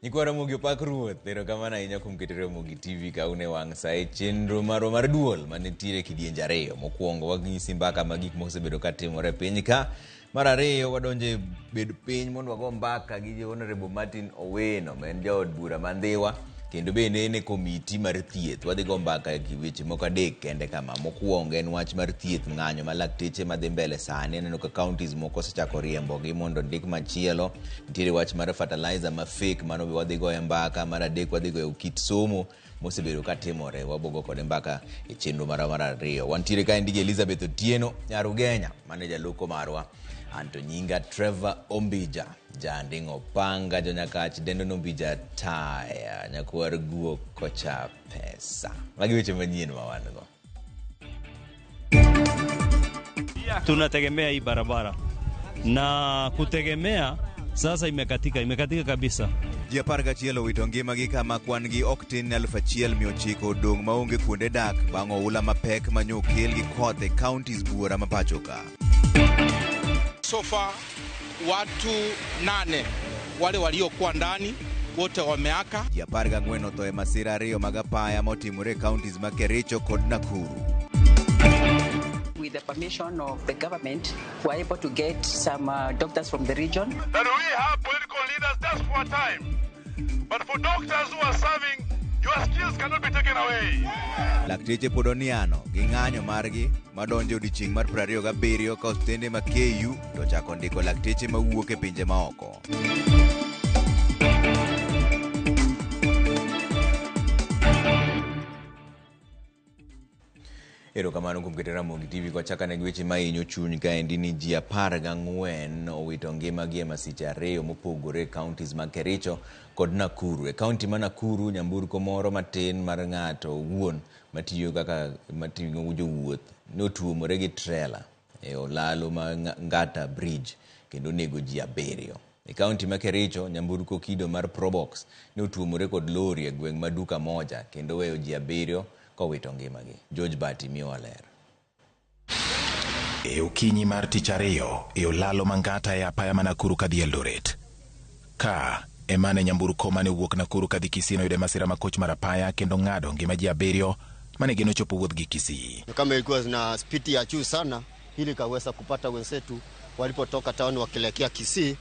Nyikwa Ramogi opak ruoth, erokamano ahinya kuom keto Ramogi TV ka un e wang' sa e chenro marwa mar duol manitiere e kidienje ariyo. Mokwongo wanyisi mbaka ma gik mosebedo ka timore e piny ka. Mar ariyo wadonjo e bed piny mondo wago mbaka gi Honorable Martin Owino ma en jaod bura ma Ndhiwa kendo bende en e komiti mar thieth. Wadhi go mbaka e weche moko adek kende kama. Mokwongo en wach mar thieth ng'anyo ma lakteche madhi mbele sani. Aneno ka counties moko osechako riembogi mondo ondik machielo. Nitiere wach mar fertilizer ma fake, mano be wadhi goye mbaka. Mar adek wadhi goyo kit somo mosebedo ka timore, wabogo kode mbaka e chenro marwa mar ariyo. Wantiere kaendi gi Elizabeth Otieno nyar Ugenya, mane jaloko marwa. Anto nyinga Trevor Ombija, janding'o panga jonyakach dendo nombija taya nyakwar guok kocha pesa. Magi weche manyien ma wan go. Tunategemea hii barabara na kutegemea sasa imekatika, imekatika kabisa. Ji 11 owito ngimagi kama kwan gi ok tin ne 1900 odong' maonge kuonde dak bang' oula mapek manyo okel gi koth e counties buora ma pacho ka. So far watu 8 wale waliokuwa ndani wote wameaka. Ji 14 otho e masira ariyo mag apaya motimore e counties ma Kericho kod Nakuru. With the permission of the government, we were able to get some doctors from the region. That we have political leaders just for a time. But for doctors who are serving, your skills cannot be taken away. Lakteche pod oniano gi ng'anyo margi madonjo odiechieng' mar 27 ka osiptende ma KU to ochako ndiko lakteche mawuok e pinje maoko. Erokamano kuom keto Ramogi TV kwachaka ne gi weche mahinyo chuny kaendi ni ji 14 owito ngimagi e masiche ariyo mopogore e counties mag Kericho kod Nakuru. E county ma Nakuru, nyamburko moro matin mar ng'ato owuon matiyo kaka mating'o jowuoth ne otuomore gi trela e olalo ma Ngata Bridge kendo onego ji 7. E kaunti ma Kericho, nyamburko kido mar Probox ne otuomore kod lori e gweng' ma Duka Moja kendo weyo ji 7 kowito ngimagi. George Bati miyowa ler. E okinyi mar tich ariyo e olalo ma Ngata e apaya ma Nakuru kadhi Eldoret. Ka emane nyamburko mane owuok Nakuru kadhi Kisii noyude masira makoch mar apaya kendo ng'ado ngima ji 7 mane geno chopo wuodhgi Kisii. Kama ilikuwa na spidi ya juu sana ili kaweza kupata wenzetu walipotoka town wakielekea Kisii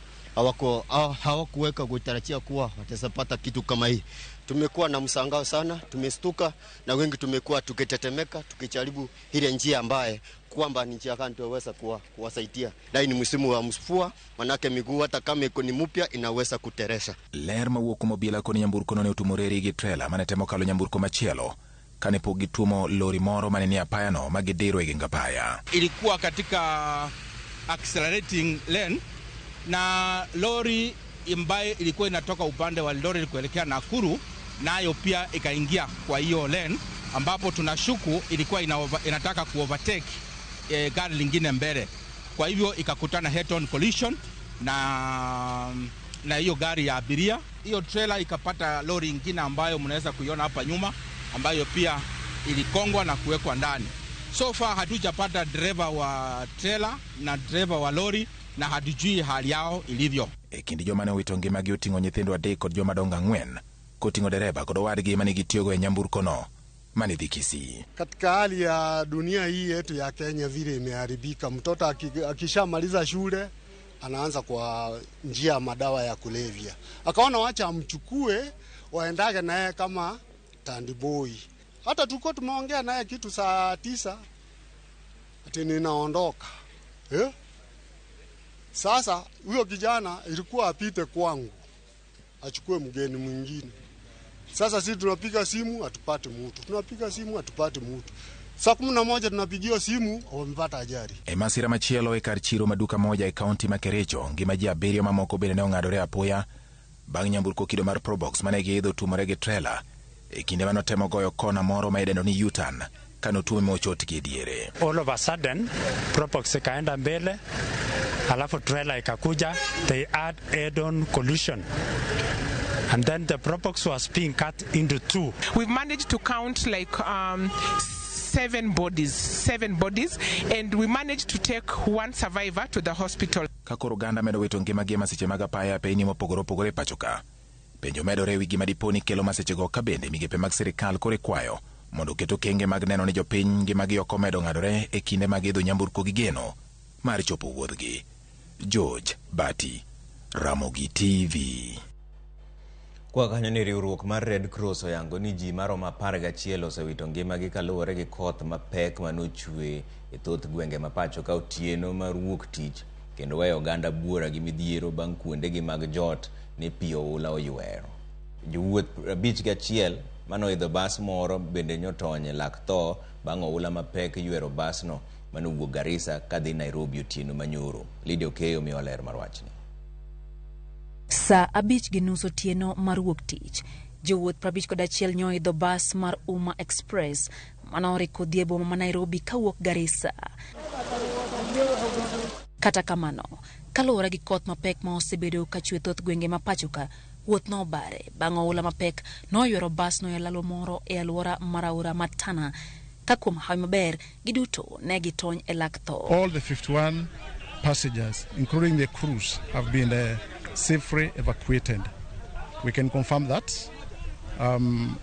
hawakuweka kutarajia kuwa watapata kitu kama hii. Tumekuwa na msangao sana, tumestuka na wengi tumekuwa tukitetemeka tukijaribu ile njia ambaye kwamba ni njia gani tuweza kuwasaidia. Lakini ni msimu wa mvua, manake miguu hata kama iko ni mpya inaweza kuteresa. Ler mawuok kuom obila koni nyamburko no ne otumore gi trela mane temo kalo nyamburko machielo kane pok gituomo lori moro mane ni apaya no ma gidiro e geng apaya. Ilikuwa katika accelerating lane na lori ambaye ilikuwa inatoka upande wa Eldoret kuelekea Nakuru nayo pia ikaingia kwa hiyo lane ambapo tunashuku ilikuwa inataka kuovertake gari lingine mbele. Kwa hivyo ikakutana head on collision na hiyo gari ya abiria. Hiyo trailer ikapata lori ingine ambayo mnaweza kuiona hapa nyuma ambayo pia ilikongwa na kuwekwa ndani. So far hatujapata driver wa trailer na driver wa lori na hatujui hali yao ilivyo. E kind joma ne owito ngimagi oting'o nyithindo 3 kod joma dongo 4 koting'o dereba kod owadgi mane gitiyogo e nyamburko no mane dhi Kisii. Katika hali ya dunia hii yetu ya Kenya vile imeharibika, mtoto akishamaliza shule anaanza kwa njia ya madawa ya kulevya. Akaona wacha amchukue waendage naye kama tandiboi. Hata tulikuwa tumeongea naye kitu saa 9 ati ninaondoka. Sasa huyo kijana ilikuwa apite kwangu achukue mgeni mwingine. Sasa sisi tunapiga simu hatupati mtu. Tunapiga simu hatupati mtu. Saa 11 tunapigiwa simu wamepata ajali. E masira machielo e kar chiro maduka moja e kaunti ma Kericho, ngima ji 7 mamoko bende ne ong'adore apoya bang' nyamburko kido mar Probox mane giidho tumore gi trela e kinde mane otemo goyo kona moro ma idendo ni U-turn kane otuome mochot gi diere. All of a sudden Probox ikaenda mbele alafu trailer ikakuja, they had head-on collision. And then the Probox was being cut into two. We've managed to count like 7 bodies, and we managed to take 1 survivor to the hospital. Ka koro oganda medo wito ngimagi e masiche mag apaya e pinyni mopogore opogore e pacho ka. Penjo medore ewi gima dipo ni kelo masichego ka bende migepe mag sirikal koro ikwayo mondo oket okenge mag neno ni jopiny ngimagi ok omedo ng'adore e kinde mag idho nyamburko gi geno mar chopo wuodhgi. George Bati, Ramogi TV. Kwa kanyo ni riwruok mar Red Cross oyango ni ji maromo 11 osewito ngimagi kaluwore gi koth mapek manochwe e thoth gwenge ma pacho ka otieno mar wuok tich kendo weyo oganda buora gi midhiero bang' kuondegi mag jot ne pi oula oywero. Jowuoth 51 manoidho bas moro bende nyotony e lak tho bang' oula mapek ywero basno manowuok Garissa kadhi Nairobi otieno manyoro. Lydia Okeyo miyo ler mar wachni. Saa 5:30 otieno mar wuok tich, jowuoth 51 nyoidho bas mar Umma Express manoringo dhi e boma ma Nairobi kawuok Garissa. Kata kamano, kaluwore gi koth mapek ma osebedo kachwe thoth gwenge ma pacho ka, wuoth nobare bang' oula mapek noywero basno e lalo moro e alwora mar aora mar Tana, ka kuom hawi maber giduto ne gitony e lak tho. All the 51 passengers, including the crews, have been safely evacuated. We can confirm that.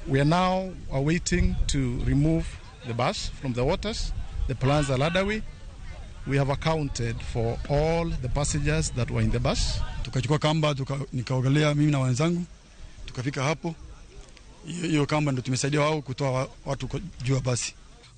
We are now awaiting to remove the bus from the waters. The plans are underway. We have accounted for all the passengers that were in the bus. Tukachukua kamba nikaogelea mimi na wenzangu, tukafika hapo. Hiyo kamba ndo tumesaidia wao kutoa watu juu ya basi.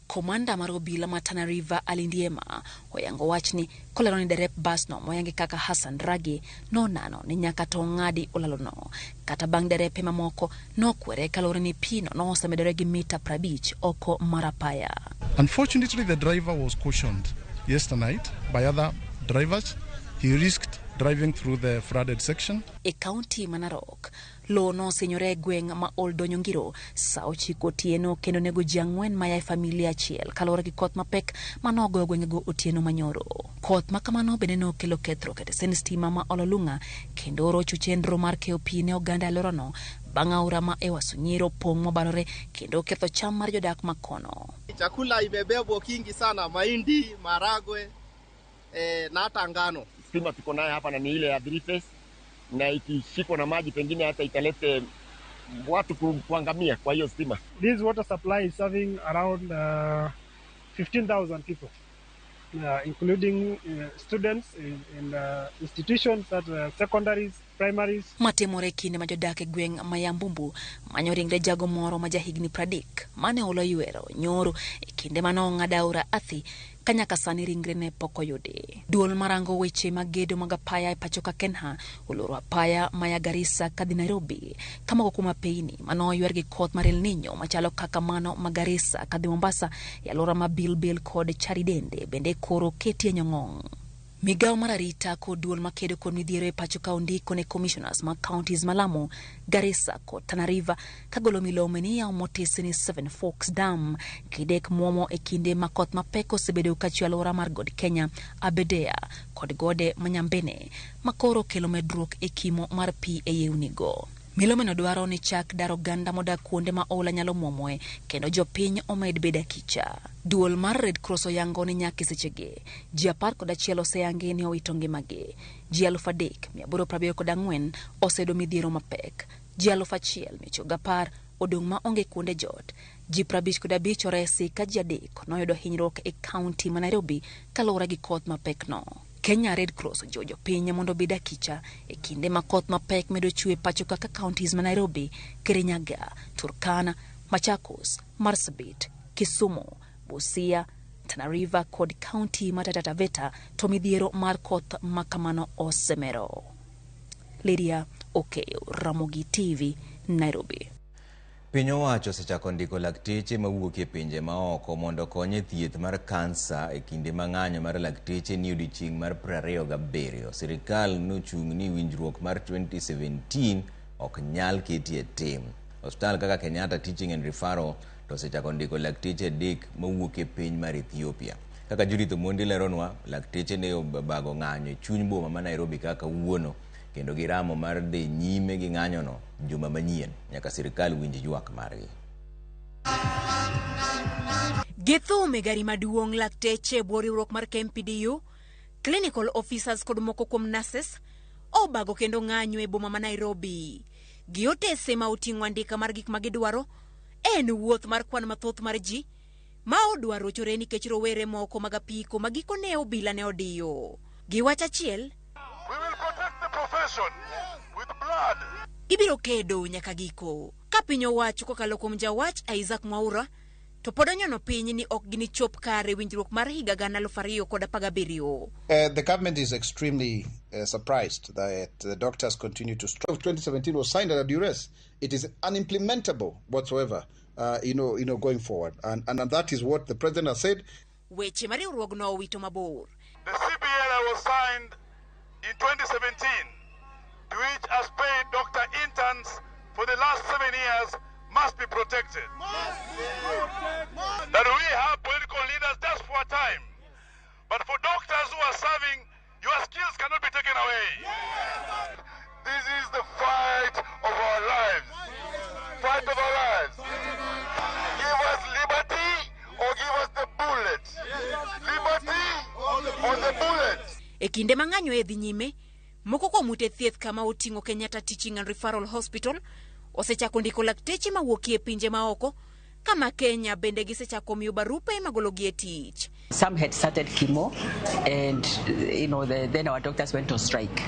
Komanda mar obila ma Tana River Alindiema oyango wachni kolero ni derep basno moyangi kaka Hassan Rage nonano ni nyaka to ng'adi olalono. Kata bang' derepe mamoko nokwere kaluwore ni pino nosemedore gi mita 50 oko mar apaya. Unfortunately, the driver was cautioned yesterday night by other drivers. He risked driving through the flooded section. E kaunti ma Narok, lowo nosinyore e gweng' ma Ol Donyo Ngiro sa 9 otieno kendo nego ji 4 maya e familia achiel kaluwore gi koth mapek manogoyo gwengego otieno manyoro. Koth ma kamano bende nokelo kethruok e tesend stima ma Ololunga kendo orocho chenro mar keyo pi ne oganda e alworano bang' aora ma Ewaso Nyiro pong' mobarore kendo ketho cham mar jodak ma kono. Chakula imebebwa kingi sana, mahindi, maragwe na hata ngano. Stima tuko nayo hapa na ni ile ya three phase, na ikishikwa na maji pengine hata italete watu kuangamia kwa hiyo stima. This water supply is serving around 15,000 people, including students in institutions at secondaries, primaries. Matimore kinde ma jodak e gweng' ma Yambumbu manyo ringre jago moro ma jahigni 30 mane olo ywero nyoro e kinde mane ong'ado aora Athi ka nyaka sani ringre ne pok oyudi. Duol marango weche mag gedo mag apaya e pacho ka Kenha oloro apaya maya Garissa kadhi Nairobi ka moko kuom apeyni manoywer gi koth mar El Nino machalo kaka mano ma Garissa kadhi Mombasa e alwora ma Bilbil kod Charidende bende koro ketie nyong'ong'. Migawo mar arita kod duol makedo kod midhiero e pacho ka ondiko ne commissioners mag counties ma Lamu, Garissa kod Tana River kagolo milome ni yawo motisi ni Seven Forks Dam kidek muomo e kinde ma koth mapek osebedo kachwe alwora mar God Kenya, Aberdare kod gode ma Nyambene makoro kelo medruok e kimo mar pi e yewnigo. Milomeno dwaro ni chak dar oganda modak kuonde ma oula nyalo muomoe kendo jopiny omed bedo akicha. Duol mar Red Cross oyango ni nyaka sechegi ji 11 oseyangi ni owito ngimagi, ji 3,874 oseyudo midhiero mapek, ji 1,910 odong' ma onge kuonde jot, ji 55 oresi ka ji 3 noyudo hinyruok e kaunti ma Nairobi kaluwore gi koth mapekno. Kenya Red Cross ojiwo jopiny mondo obed akicha e kinde ma koth mapek medo chwe pacho kaka counties ma Nairobi, Kirinyaga, Turkana, Machakos, Marsabit, Kisumu, Busia, Tana River kod kaunti ma Taita Taveta to midhiero mar koth makamano osemero. Lydia Okeyo, Ramogi TV, Nairobi. Piny owacho osechako ndiko lakteche mawuok e pinje maoko mondo okony e thieth mar kansa e kinde ma ng'anyo mar lakteche ni odiechieng' mar 27. Sirikal nochung' ni winjruok mar 2017 ok nyal keti e tim. Osiptal kaka Kenyatta Teaching and Referral to osechako ndiko lakteche 3 mawuok e piny mar Ethiopia. Kaka Judith Omondi leronwa, lakteche ne obago ng'anyo e chuny boma ma Nairobi kaka kawuono kendo giramo mar dhi nyime gi ng'anyono juma manyien nyaka sirikal winj ywak margi. Githum e gari maduong' lakteche bwo riwruok mar KMPDU, clinical officers kod moko kuom nurses obago kendo ng'anyo e boma ma Nairobi. gi otese ma oting'o andika mar gik ma gidwaro en wuoth mar kwan mathoth mar ji ma odwa rochore nikech rowere moko mag apiko ma gikone obila ne odiyo. Gi wach achiel, We will protect the profession with blood. Gibiro kedo nyaka giko. Ka piny owacho kokalo kuom jawach Isaac Mwaura to pod onyono piny ni ok ginichop kare winjruok mar higa 2017. The government is extremely surprised that the doctors continue to strike. 2017 was signed under duress. It is unimplementable whatsoever, going forward. And that is what the president has said. Weche ma riwruogno owito mabor. The CBL was signed in 2017, to which has paid doctor interns for the last 7 years must be protected. That we have political leaders just for a time, but for doctors who are serving, your skills cannot be taken away. This is the fight of our lives. Fight of our lives. Give us liberty or give us the bullet. Liberty or the bullet. E kinde ma ng'anyo e dhi nyime, moko kuom ute thieth kama oting'o Kenyatta Teaching and Referral Hospital osechako ndiko lakteche mawuok e pinje maoko, kama Kenya bende gisechako miyo barupe magologi e tich. Some had started chemo and then our doctors went on strike.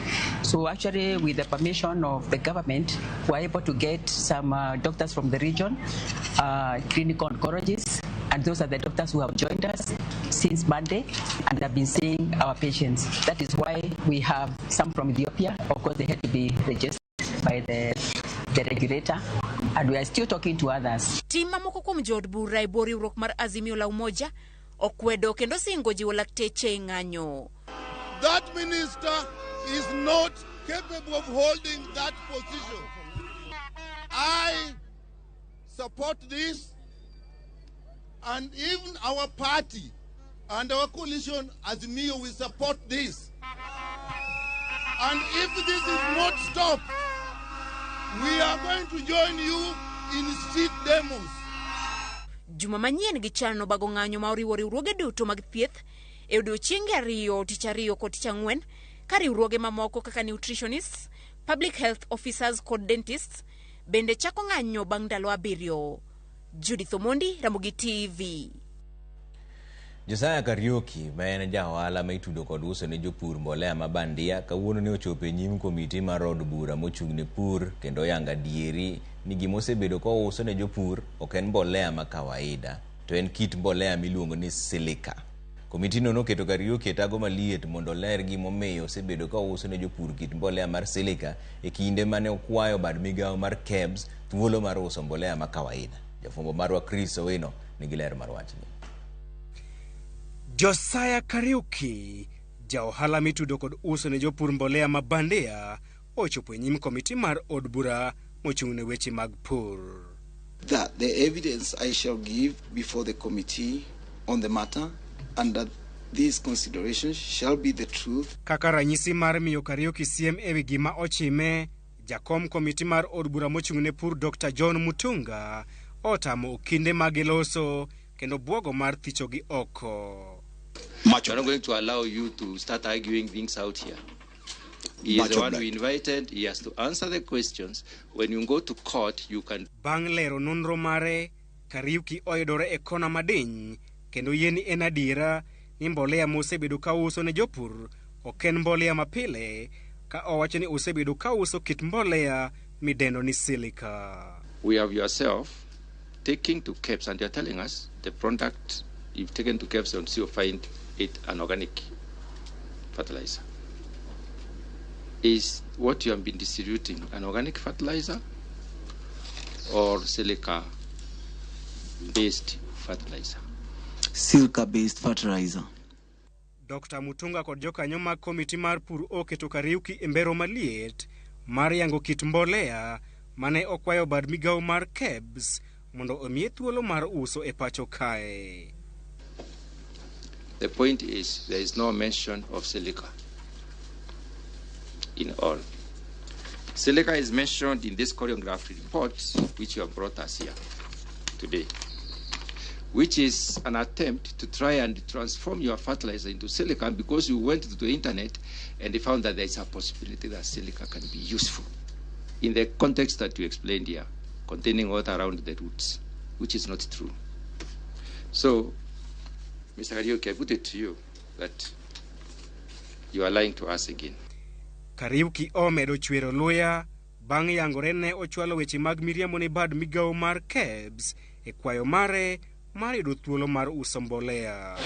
So actually with the permission of the government, we were able to get some doctors from the region, clinical oncologists, and those are the doctors who have joined us since Monday and have been seeing our patients. That is why we have some from Ethiopia. Of course, they had to be registered by the regulator, and we are still talking to others. Tim mamoko kuom jood bura e bwo riwruok mar Azimio la Umoja okwedo kendo singo jiwo lakteche e ng'anyo. That minister is not capable of holding that position. I support this, and even our party and our coalition Azimio will support this. And if this is not stopped, we are going to join you in street demos. Juma manyien gichano bago ng'anyo ma oriwo riwruoge duto mag thieth e odiechienge ariyo, tich ariyo kod tich ang'wen, ka riwruoge mamoko kaka nutritionists, public health officers kod dentists bende chako ng'anyo bang' ndalo 7. Judith Omondi, Ramogi TV. Josiah Kariuki, ma en ja ohala ma itudo kod uso ne jopur mbolea ma bandia, kawuono ne ochopo e nyim komiti mar od bura mochung' ne pur kendo oyango adieri ni gima osebedo kouso ne jopur ok en mbolea ma kawaida, to en kit mbolea miluongo ni silica. Komitino noketo Kariuki e tago maliet mondo oler gimomiyo osebedo kouso ne jopur kit mbolea mar silica e kinde mane okwayo bad migawo mar KEBS thuolo mar uso mbolea ma kawaida. Jafwambo marwa Chris Owino nigi ler mar wachni. Josiah Kariuki, ja ohala mitudo kod uso ne jopur mbolea ma bandia, ochopo e nyim komiti mar od bura mochung' ne weche mag pur. That the evidence I shall give before the committee on the matter under these considerations shall be the truth. Kaka ranyisi mar miyo Kariuki siem ewi gima ochime, jakom komiti mar od bura mochung' ne pur Dr. John Mutunga otamo okinde magiloso kendo buogo mar thichogi oko. We are not going to allow you to start arguing things out here. He is the one we invited. He has to answer the questions. When you go to court, you can... Bang' lero nonro mare, Kariuki oyudore e kona madiny kendo yie ni en adiera ni mbolea mosebedo ka uso ne jopur ok en mbolea mapile, ka owacho ni osebedo ka uso kit mbolea midendo ni silica. We have yourself taking to KEBS and you're telling us the product you've taken to KEBS and still find it an organic fertilizer. Is what you have been distributing an organic fertilizer or silica-based fertilizer? Silica-based fertilizer. Dr. Mutunga kod jokanyo mag komiti mar pur oketo Kariuki e mbero maliet mar yango kit mbolea mane okwayo bad migawo mar KEBS mondo omiye thuolo mar uso e pacho kae. The point is there is no mention of silica in all. Silica is mentioned in this choreographed report which you have brought us here today, which is an attempt to try and transform your fertilizer into silica, because you went to the internet and they found that there is a possibility that silica can be useful. In the context that you explained here, containing water around the roots, which is not true. So, Mr. Kariuki, I put it to you that you are lying to us again. Kariuki omedo chwero luya bang' yangore ne ochwalo weche mag miriambo ne bad migawo mar KEBS e kwayo mare mar yudo thuolo mar uso mbolea.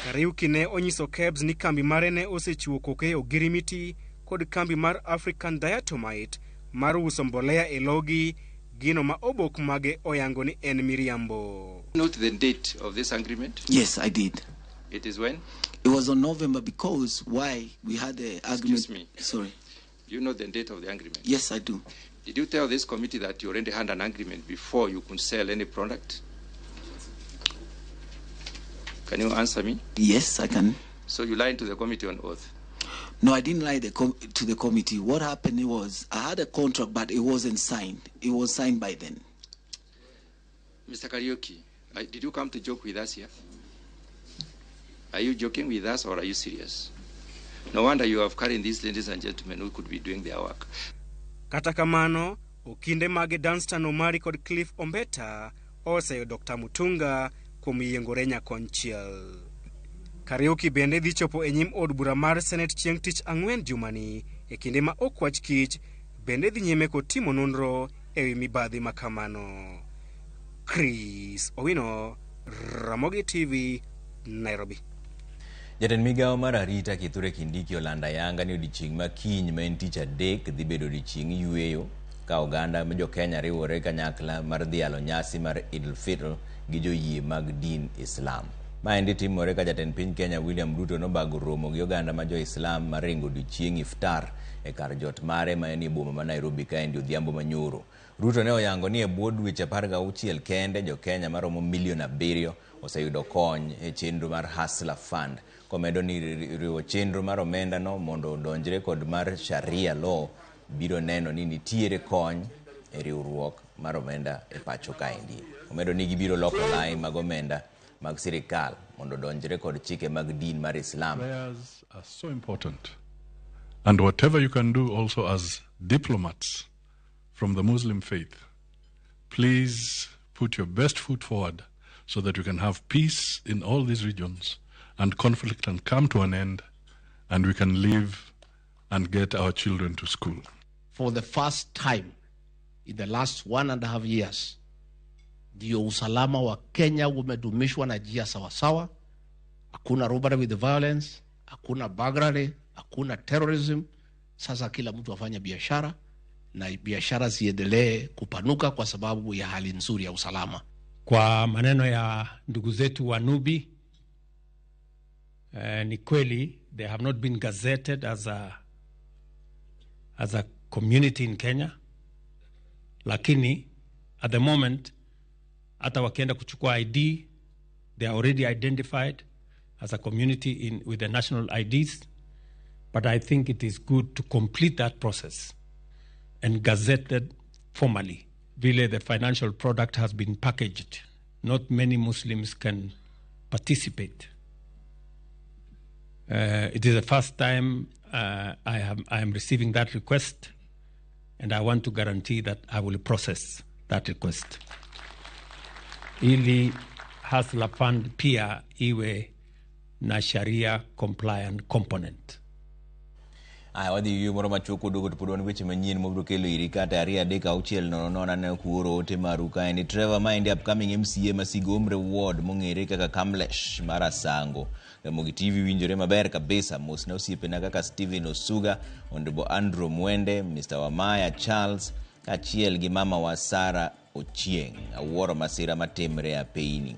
Kariuki ne onyiso KEBS ni kambi mare ne osechiwo koko e ogirimiti kod kambi mar African Diatomite mar uso mbolea e logi, gino ma obok mage oyango ni en miriambo. Note the date of this agreement? Yes, I did. It is when? It was on November because why we had the agreement. Excuse me. Sorry. Do you know the date of the agreement? Yes, I do. Did you tell this committee that you already had an agreement before you could sell any product? Can you answer me? Yes, I can. So you lied to the committee on oath? No, I didn't lie to the committee. What happened was I had a contract, but it wasn't signed. It was signed by then. Mr. Kariuki, did you come to joke with us here? Are you joking with us or are you serious? No wonder you have carried these ladies and gentlemen who could be doing their work. Kata kamano, okinde mage Danstan Omari kod Cliff Ombeta oseyo Dr. Mutunga kuom yiengore nyakonchiel. Kariuki bende dhi chopo e nyim od bura mar Senate chieng' tich ang'wen jumani e kinde ma okwach kich bende dhi nyime kod timo nonro ewi mibadhi makamano. Chris Owino, Ramogi TV, Nairobi. Jatend migawo mar arita Kithure Kindiki olando ayanga ni odiechieng' ma kiny ma en tich adek dhi bedo odiechieng' yueyo ka oganda ma jo-Kenya riwore kanyakla mar dhialo nyasi mar Eid al-Fitr gi joyie mag din Islam. Maendi timore ka jatend piny Kenya William Ruto nobago romo gi oganda ma jo-Islam mar ringo odiechieng' iftar e kar jot mare ma en e boma ma Nairobi kaendi odhiambo manyoro. Ruto ne oyango ni e bwo dweche 16 kende jo-Kenya maromo milion 7 oseyudo kony e chenro mar Hustler Fund. Komedo ni riwo chenro mar omenda no mondo odonjre kod mar Sharia law biro neno ni nitiere kony e riwruok mar omenda e pacho kaendi. Omedo ni gibiro loko lai mag omenda mag sirikal mondo odonjre kod chike mag din mar Islam. Prayers are so important. And whatever you can do also as diplomats from the Muslim faith, please put your best foot forward so that we can have peace in all these regions and conflict can come to an end and we can live and get our children to school. For the first time in the last 1.5 years, ndio usalama wa Kenya umedumishwa na njia sawasawa. Hakuna robbery with violence, hakuna burglary, hakuna terrorism. Sasa kila mtu afanye biashara na biashara ziendelee kupanuka kwa sababu ya hali nzuri ya usalama. Kwa maneno ya ndugu zetu wa Nubi, ni kweli they have not been gazetted as a community in Kenya, lakini at the moment hata wakienda kuchukua ID they are already identified as a community with the national IDs, but I think it is good to complete that process and gazette it formally. Vile the financial product has been packaged, not many Muslims can participate. It is the first time I am receiving that request, and I want to guarantee that I will process that request. Ili Hustler Fund pia iwe na Sharia compliant component. Aya, wadhi yueyo moro machuok waduogo to pod wan weche manyien mabiro kelo iri kata 2 3 6 0 0 aneno kuoro ote maru kaendi. Trevor maendi upcoming MCA ma Sigomre Ward mong'ere kaka Kamlesh mar Asango. Ramogi TV winjore maber kabisa. Mosna osiepena kaka Steven Osuga, Honorable Andrew Mwende, Mr. Wamaya Charles kaachiel gi mama wa Sara Ochieng. Awuoro masira matimre e apeini.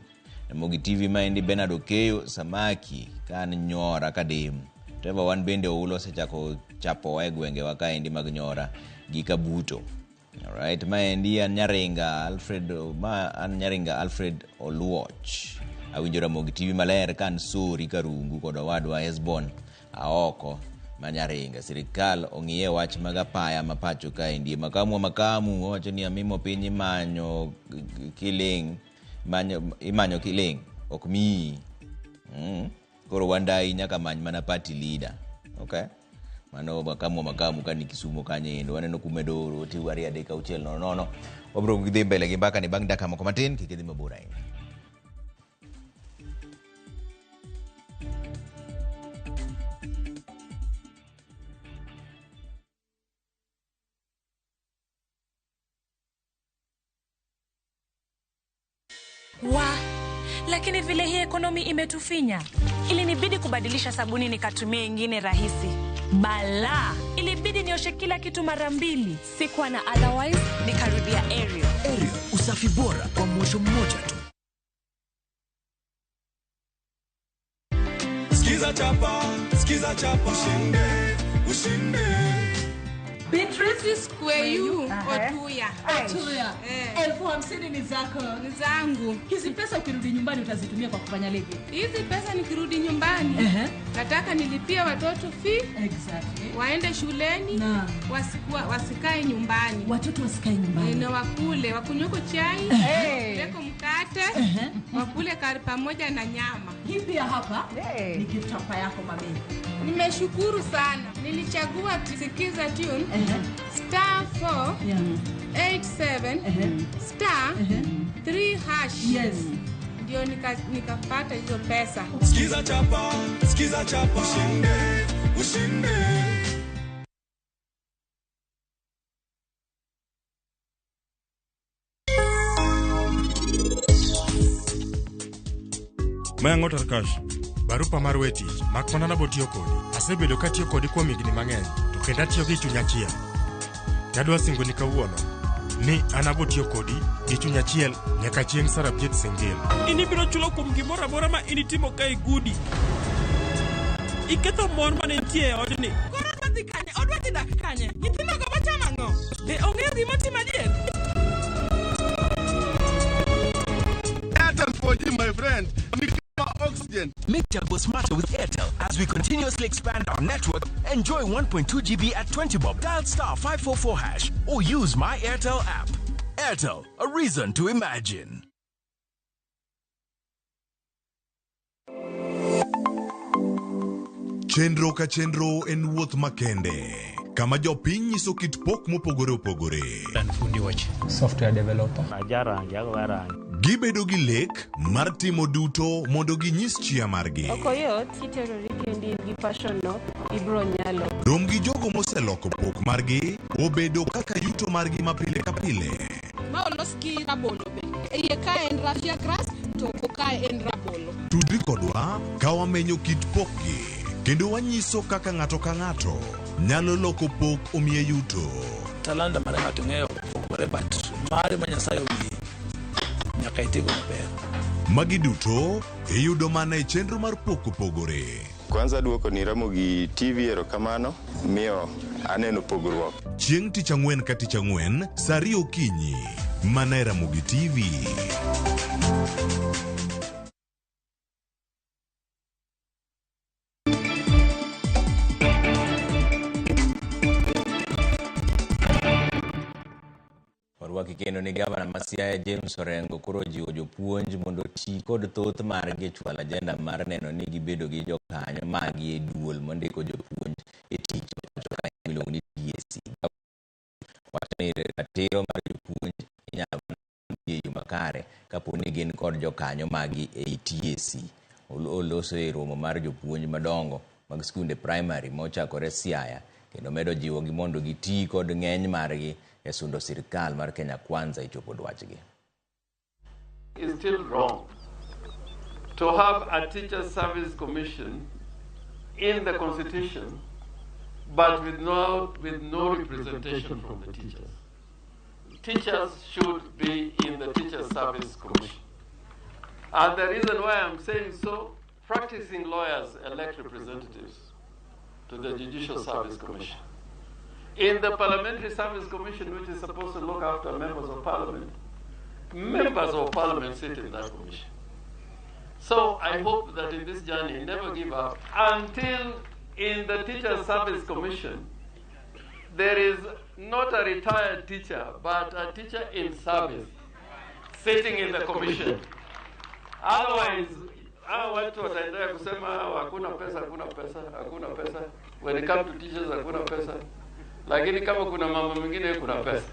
Ramogi TV maendi Bernard Okeyo Samaki kan Nyora Kadim. Trevor wan bende oulo osechako chapowa e gwengewa kaendi mag Nyora gi Kabuto. Alright, maendi an Nyaringa Alfred Oluoch. Awinjo Ramogi TV maler kan Sori Karungu kod owadwa Hesbon Aoko ma Nyaringa. Sirikal ong'iye wach mag apaya ma pacho kaendi. Makamu wa makamu owacho ni amimo piny imanyo kiling ok miyi. Koro wandai nyaka many mana party leader. Okay. Mano makamu makamu ka ni Kisumo kanyo endo waneno kumedo oro ote 2 3 6 0 0. Wabiro dhi mbele gi mbaka ni bang' dakika moko matin kik idhi mabor ahinya. Wa, lakini vile hii ekonomi imetufinya, ilinibidi kubadilisha sabuni nikatumia ingine rahisi. Bala, ilibidi nioshe kila kitu mara mbili. Sikuwa na otherwise, nikarudia Ariel. Ariel, usafi bora kwa mwosho mmoja tu. Sikiza chapa, sikiza chapa, ushinde, ushinde. Beatrice Square Otuya. Otuya. 50,000 ni zako. Ni zangu. Hizi pesa ukirudi nyumbani utazitumia kwa kufanya lipi? Hizi pesa nikirudi nyumbani. Nataka nilipie watoto fee. Exactly. Waende shuleni. Wasikae nyumbani. Watoto wasikae nyumbani. Na wakule, wakunyweko chai, leko mkate, wakule kari pamoja na nyama. Hii pia hapa ni gift hapa yako mami. Nimeshukuru sana. Nilichagua Sikiza Tune star 4 87 star 3 hash. Yes. Ndio nikapata hizo pesa. Sikiza chapa, sikiza chapa, ushinde, ushinde. Mayango Tarkash. Barupa mar we tich mak mana nabo tiyo kodi. Asebedo katiyo kodi kuom higni mang'eny, to kendo atiyo gi chuny achiel. Tadwa singoni kawuono ni an abo tiyo kodi gi chuny achiel nyaka chieng' Sarabjit Singh. In ibiro chulo kuom gimoro amora ma in itimo ka igudi. Iketho mor mane nitie e odni. Koro odwa dhi kanye? Odwa dhi dak kanye? Nyithindogo bochamo ang'o? Be ong'eyo gima otimo adier? Airtel 4G, my friend. Oxygen. Make Jago smarter with Airtel. As we continuously expand our network, enjoy 1.2 GB at 20 bob. Dial star 544 hash or use my Airtel app. Airtel, a reason to imagine. Chenro ka chenro en wuoth makende kama jopiny nyiso kit pok mopogore opogore. Fundi wach software developer. Gibedo gi lek mar timo duto mondo ginyis chia margi. Ok oyot kiterori kendi gi passion no ibro nyalo. Rom gi jogo moseloko pok margi obedo kaka yuto margi ma pile ka pile. Ma olos gi rabolo be. Iye ka en raffia grass to oko ka en rabolo. Tudri kodwa ka wamenyo kit pokgi kendo wanyiso kaka ng'ato ka ng'ato nyalo loko pok omiye yuto. Talanta mar ng'ato ng'eyo opogore but mare ma Nyasaye omiyi nyaka itigo maber. Magi duto iyudo mana e chenro mar pok opogore. Kwanza duoko ni Ramogi TV erokamano miyo aneno pogruok. Chieng' tich ang'wen ka tich ang'wen saa 2 okinyi mana e Ramogi TV. Warwaki kendo ni gavana ma Siaya James Orengo koro ojiwo jopuonj mondo oti kod thoth margi e chwalo ajenda mar neno ni gibedo gi jokanyo maggi e duol mondiko jopuonj e tich pacho kae miluongo ni TSC. Wacho ni ratiro mar jopuonj inyalo mi e yo makare kapo ni gin kod jokanyo maggi ei TSC. Oloso e romo mar jopuonj madongo mag skunde primary mochakore Siaya kendo medo jiwogi mondo giti kod ng'eny margi e sundo sirikal mar Kenya Kwanza e chopo dwachgi. It's still wrong to have a teacher service commission in the constitution but with no representation from the teachers. Teachers should be in the Teacher Service Commission. And the reason why I'm saying so, practicing lawyers elect representatives to the Judicial Service Commission. In the Parliamentary Service Commission, which is supposed to look after members of parliament sit in that commission. So I hope that in this journey, never give up until in the Teacher Service Commission, there is not a retired teacher, but a teacher in service sitting in the commission. Otherwise, Hao watu wataendelea kusema hakuna pesa, hakuna pesa, hakuna pesa. When it comes to teachers hakuna pesa, lakini kama kuna mambo mengine kuna pesa.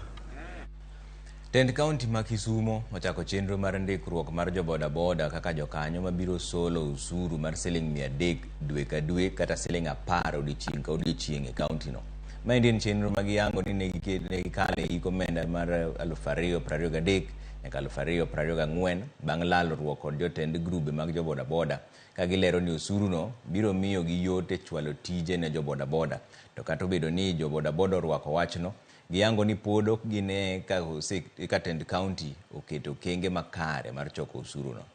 Tend kaunti ma Kisumo ochako chenro mar ndikruok mar jobodaboda kaka jokanyo mabiro solo usuru mar siling 300 dwe ka dwe kata siling 10 odiechieng' ka odiechieng' e kaunti no. Maendi en chenro ma giyango ni ne gikale hik omenda mar 2023 nyaka 2024 bang' lalruok kod jotend grube mag jobodaboda ka gilero ni osuru no biro miyo gi yot e chwalo tije ne jobodaboda. To kata obedo ni jobodaboda orwako wachno, giyango ni pod ok gine ka tend kaunti oketo okenge makare mar choko osuru no.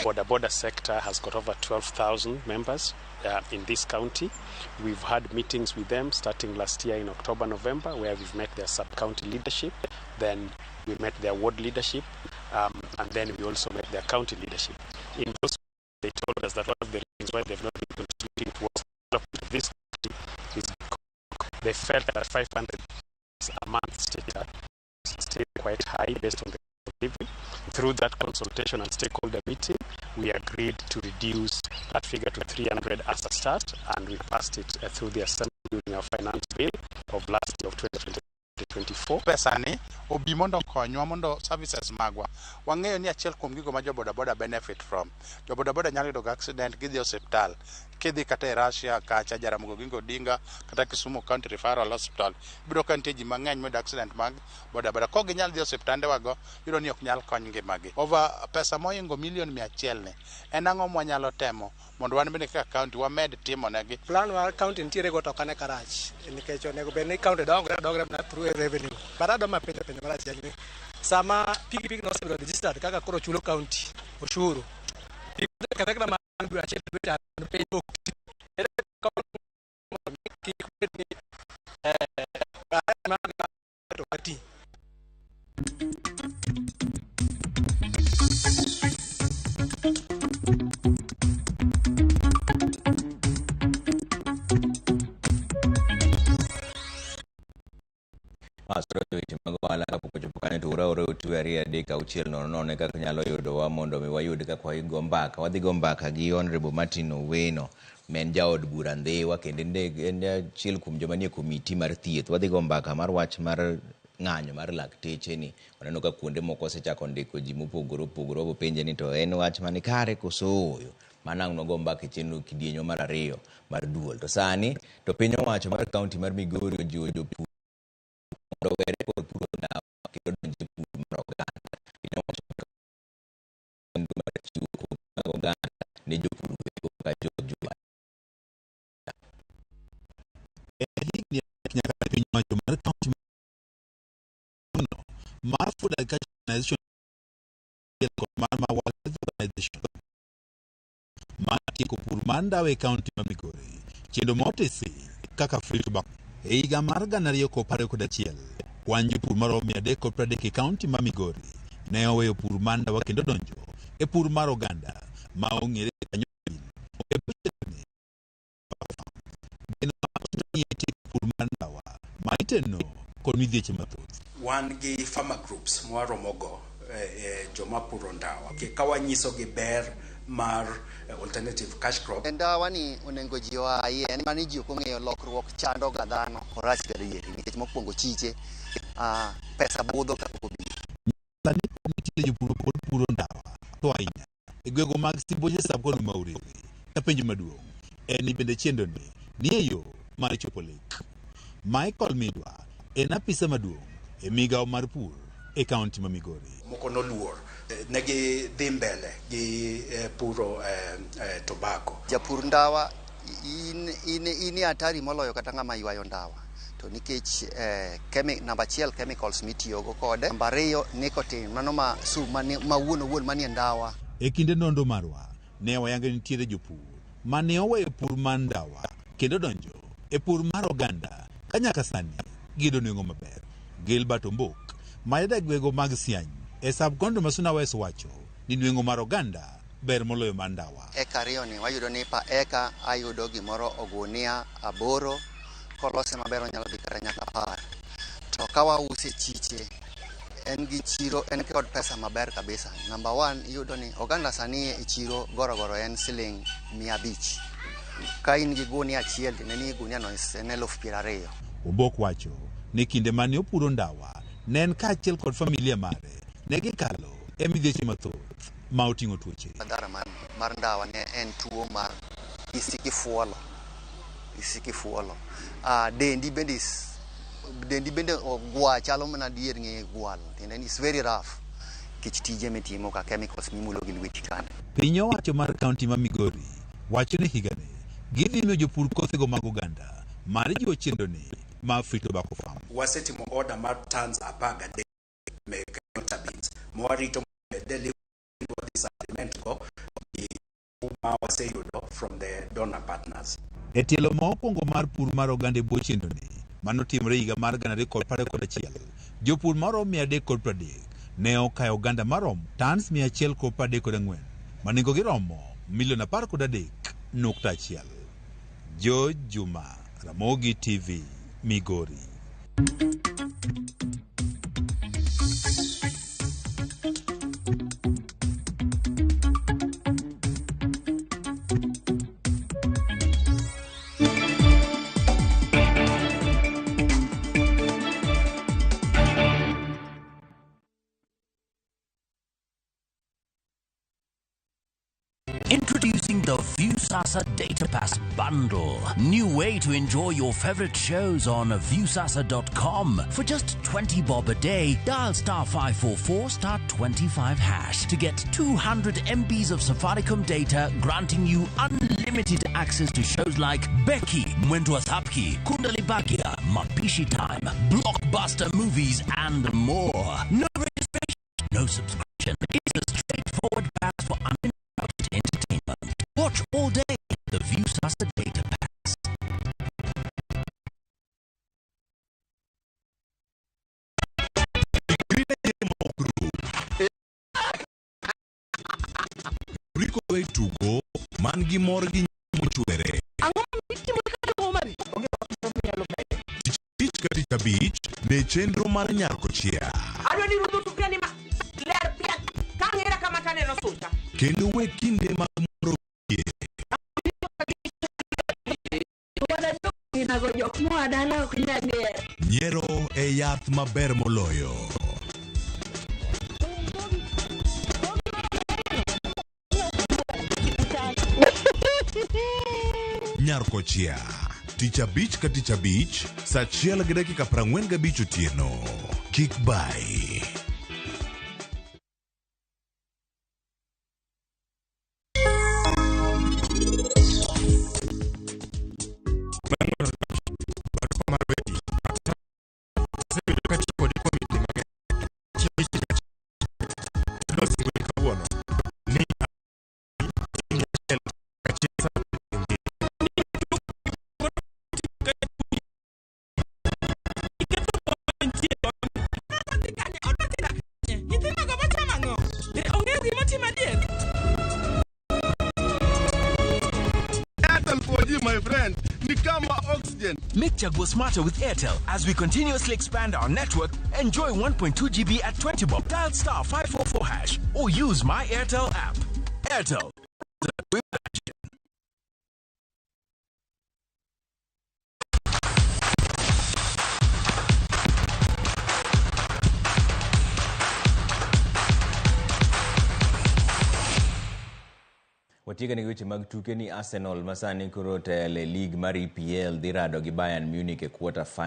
Boda boda sector has got over 12,000 members in this county. We've had meetings with them starting last year in October, November, where we've met their sub-county leadership, then we met their ward leadership, and then we also met their county leadership. In those, they told us that one of the reasons why they've not been contributing towards the development of this county is because they felt that 500 a month still is still quite high based on the living. Through that consultation and stakeholder meeting, we agreed to reduce that figure to 300 as a start, and we passed it through the assembly during our finance bill of last year of 2024. Pesa ni obi mondo okonywa mondo services magwa. Wang'eyo ni achiel kuom gigo ma jo bodaboda benefit from. Jo bodaboda nyalo yudo accident gidhi e osiptal. Kidhi kata e Russia kacha Jaramogi Oginga Odinga kata Kisumu County Referral Hospital. Ibiro ka nitie ji mang'eny moyudo accident mag bodaboda. Kok ginyal dhi e osiptande wago, iyudo ni ok nyal kony ngimagi. Over pesa mohingo milion 100 ni, en ang'o mwanyalo temo mondo wan bende kaka county wamed timo negi. Plan mar county nitiere go to ok ane karach nikech onego bed ni county dongre dongre mana through revenue. But adwa ma penjo penjo marach ni sama pikipiki nosebedo registered kaka koro chulo county ushuru, pikipiki kata kata ma dwe achiel dwe ariyo piny ok ti. Ere kaka kik bed ni to ati. Weche mag ohala kapok ochopo kanyo to uraore utwe 2 3 6 0 0 kaka nyalo yudowa mondo mi wayud kaka wago mbaka. Wadhi go mbaka gi Honorable Martin Owino ma en jaod bura Ndhiwa kendo en achiel kuom joma nie komiti mar thieth. Wadhi go mbaka mar wach mar ng'anyo mar lakteche ni. Waneno ka kuonde moko osechako ndiko ji mopogore opogore. Wabopenje ni to en wach mani kare koso ooyo. Mano ang' nwago mbaka e chenro kidienyo mar 2 mar duol. To sani to piny owacho mar kaunti mar Migori ojiwo jopur mondo owere kod puro ndawa kendo donj e pur mar oganda. Piny owacho mar chiwo kodhi mag oganda ne jopur go kaka jojwa. E higni 3 nyaka piny owacho mar kaunti no mar Food Agriculture Organization kod mar World Health Organization mar tieko pur mar ndawa e kaunti ma Migori kendo motisi kaka Free Tobacco. E higa mar 2021, kwan jopur maromo 330 e kaunti ma Migori ne oweyo pur mar ndawa kendo donjo e pur mar oganda ma ong'ere kaka nyobin. E pichani, geno mar tieko pur mar ndawa ma iteno kod midhieche mathoth. Wan gi farmer groups mwaromogo joma puro ndawa. Ka wanyisogi ber mar alternative cash crop. Ndawa ni onego ji oaye, en mani ji ok ong'eyo lokruok chando ga dhano. Orach gadieri nikech mokwongo chiche, pesa budho kapok obiro. Sani pod nitie jopur pod puro ndawa to ahinya e gwenge mag Sibuoche sub kod Mauriri. Ka penjo maduong' en ni bende chenro ni ni e yo mar chopo lek. Michael Midwa en apisa maduong' e migawo mar pur e kaunti ma Migori. Moko noluor ne gidhi mbele gi puro tobacco. Japur ndawa in e hatari moloyo kata ng'ama ywayo ndawa. To nikech namba 1 chemicals mitiyogo kode, namba 2 nicotine mano ma sum ma wuon owuon manie ndawa. E kinde nonro marwa ne wayango ni nitiere jopur mane oweyo pur mar ndawa kendo donjo e pur mar oganda ka nyaka sani giyudo nengo maber. Gilbert Ombok ma jadak gwenge mag Siany e sub county ma Suna West wacho ni nweng'o mar oganda ber moloyo mar ndawa. Eka 2 ni wayudo ni pa eka ayudo gimoro ogunia 8 Kolose maber onyalo dhi kata nyaka 10. To ka wause chiche, en gi chiro, en kod pesa maber kabisa. Number 1, iyudo ni oganda sani e chiro gorogoro en siling 500. Ka in gi gunia achiel, tiende ni gunia no en 20,000. Obok wacho ni kinde mane opuro ndawa ne en kaachiel kod familia mare ne gikalo e midhieche mathoth ma oting'o tuoche. Madhara mar ndawa ne en tuo mar isikifuolo. Dendi bende ogwa chalo mana dier ng'e gwal. Tiende ni it's very rough. Kech tije mitimo ka chemicals mimulo gi lweti kande. Piny owacho mar kaunti ma Migori wacho ni higani gidhi miyo jopur kothego mag oganda mar jiwo chenro ni mar Free Tobacco Farm. Wasetimo order mar tons 13 mek beans. Mwarito deliver this supplement go ma waseyudo from the donor partners. E tielo ma okwongo mar pur mar oganda e bwo chenroni manotimore higa mar 2021, jopur maromo 330 ne okayo oganda maromo tons 134 ma nengogi romo milion 13.1. George Juma, Ramogi TV, Migori. Introducing the Viusasa Data Pass Bundle. New way to enjoy your favorite shows on Viusasa.com. For just 20 bob a day, dial star 544 star 25 hash to get 200 MBs of Safaricom data, granting you unlimited access to shows like Becky, Mwendwa Thapki, Kundali Bhagya, Mapishi Time, blockbuster movies, and more. No registration, no subscription. It's a straightforward pass for uninterrupted entertainment. Watch all day the Viusasa Data Pass. Riko we tugo man gi mor gi mochwere. Tich ka tich abich ne chenro mar Nyarkochia. Adwa ni rudho tukni ma ler pia ka ng'era kama taneno sucha. Kendo we kinde mag moro yie. Nyiero e yath maber moloyo. Nyarkochia. Tich abich ka tich abich, saa 1:45 otieno. Kik bai. My friend, ni kama oxygen. Make Chaguo smarter with Airtel. As we continuously expand our network, enjoy 1.2 GB at 20 bob. Dial star 544 hash or use my Airtel app. Airtel. Watieko ni weche mag tuke ni Arsenal masani koro tele league mar EPL dhi rado gi Bayern Munich e quarter final.